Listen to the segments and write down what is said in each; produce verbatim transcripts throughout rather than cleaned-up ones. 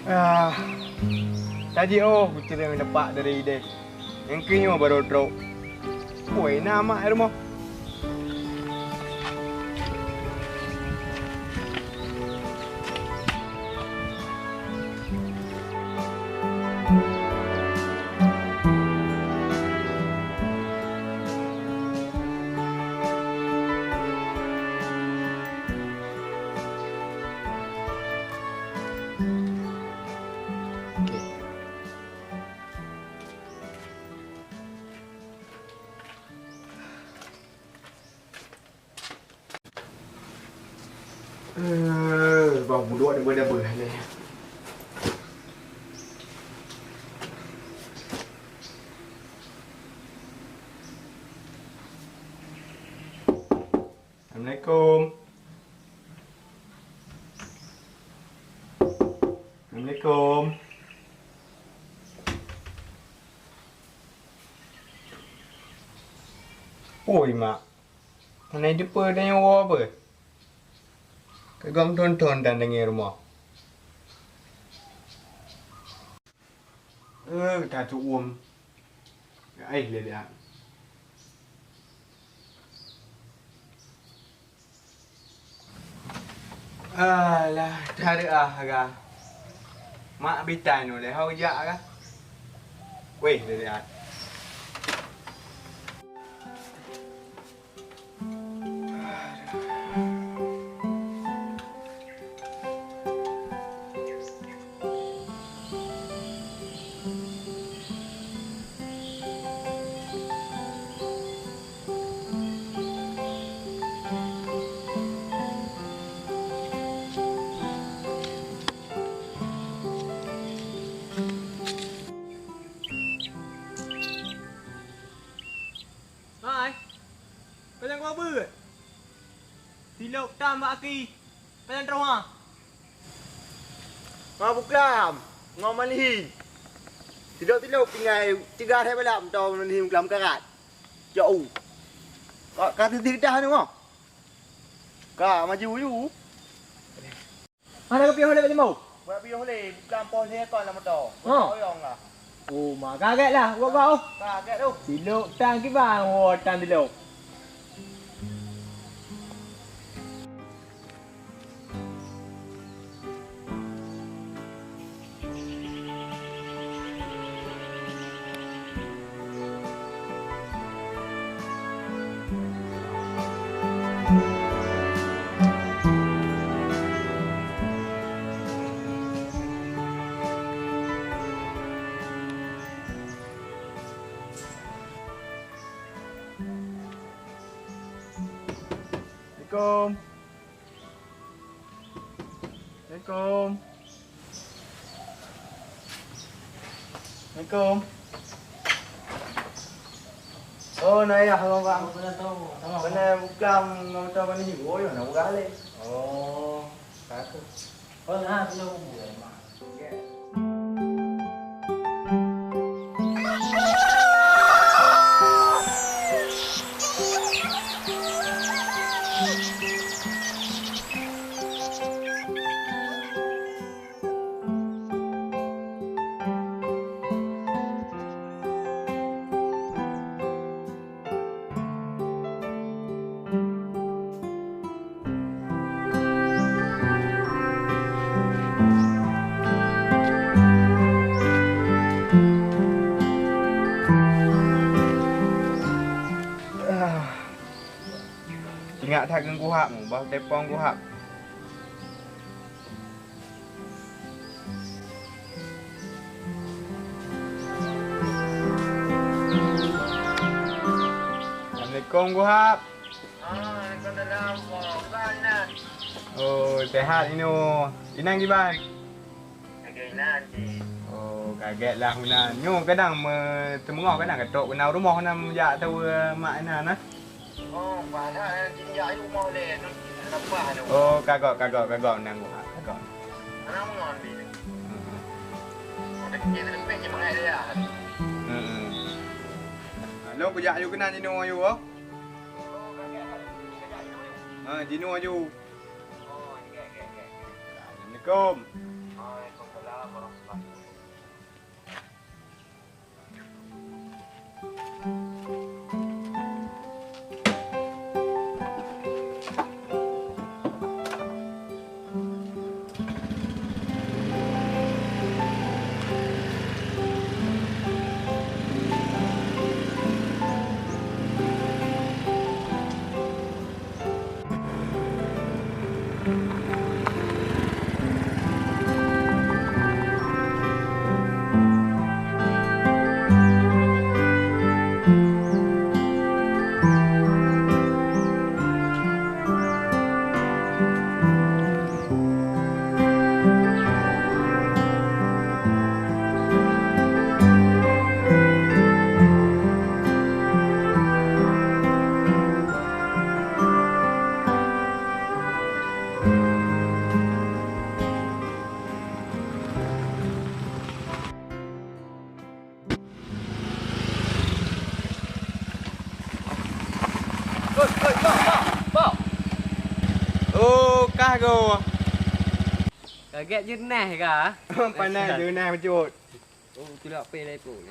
Ah, tadi oh kucireng lepak dari ideh. Nyang keu nyoe baru trok. Woi, na mak rumoh. Eh, bah bulok ni boleh boleh ni. Assalamualaikum. Assalamualaikum. Oi, Mak. Hana jumpa tanyoe woe apa? Ka gom thon-thon dan deungon rumoh. Eh, ta tuom. Ai, lé lihat. Alah, tarek ah, Aga. Mak bitai nyoe lé, hau jak, Aga. Weh, lé lihat. Hai, kau jangan kau beuet. Silop tam bak aki, kalian teroh ha. Ma Buklam, ngon Manhi. Tilok-tilok tinggai cegah hai balap mantong Manhi Buklam karat. Jauh. Ka, ka teuti dah anu ha. Ka maju yu. Mana ka piôh lé Bak Limau? Buat piôh lé, Buklam poh lé kon lam moto. Ha. Oyong lah. Oh, ma kaget lah, gok gok. Kaget tu. Silok tang kiban, oh tang silok. Assalamualaikum. Assalamualaikum. Assalamualaikum. Oh, na yah, Abang. Beuna Buklam ngon moto Manhi. Oh, yo, na peugah lé. Oh, ka tu. Oh, na, belum. Ingat that ngon Guhab, mubah telepon Guhab. Assalamualaikum, Guhab. Waalaikumsalam, Pak. Bukan, Nan. Oh, sehat inoe. Inan kiban? Lagèe inan cit. Oh, kaget lah meunan. Nyoe kadang me-, teumeungoh kadang ka trok keunan rumoh nan jak tawa mak inan, nah. Oh, padahai jih jak i rumoh lé, nang leupah tu. Oh, kagok, kagok, kagok, nang guha, kagok. Hana meungon di. Hmm. Ada kecil lebih je mangat dia. Hmm. Lôn kujak aju keunan jinoe aju, oh. Ha, jinoe aju. Assalamualaikum. Waalaikumsalam. Ago. Kagét jeunah ka? Pandai jeunah bacut. Oh, tulak pé lai po ni.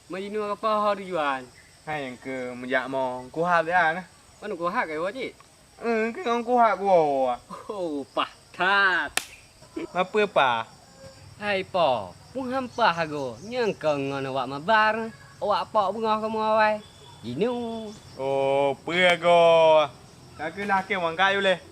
Majinoe ka paha tujuan. Hai nyang keu meujak mo, kuhab ya nah. Mana kuhab ka cik? Eh, keu ngon kuhab kuwoe. Oh, pah that. Mapeue pah? Hai po, muham pah ago. Nyang keu ngon awak mabar, awak pok beungoh kamoe awai. Jinoe. Oh, peue ago? Ka keulah keu mangkai uleh.